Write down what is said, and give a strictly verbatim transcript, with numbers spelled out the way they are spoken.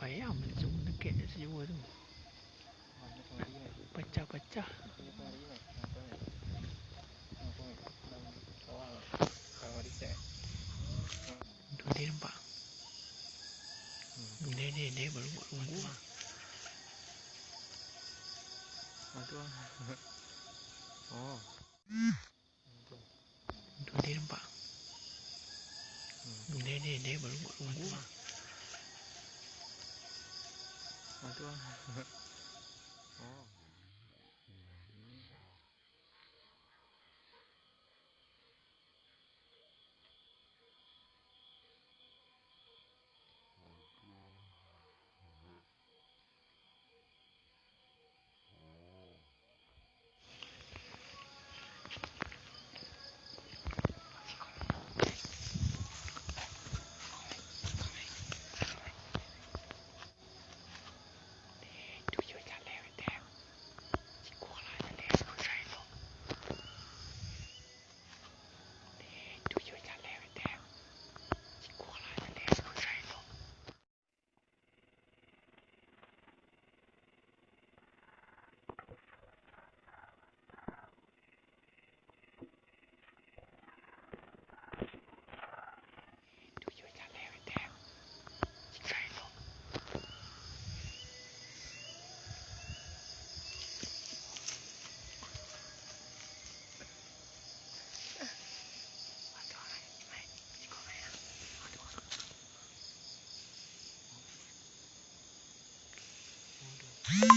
Ayam, cuma nekek sajuo tu. Pacah-pacah. Tu dia nampak. Dia, dia, dia baru buat rumah. Oh. Tu dia nampak. Dia, dia, dia baru buat rumah. Oh.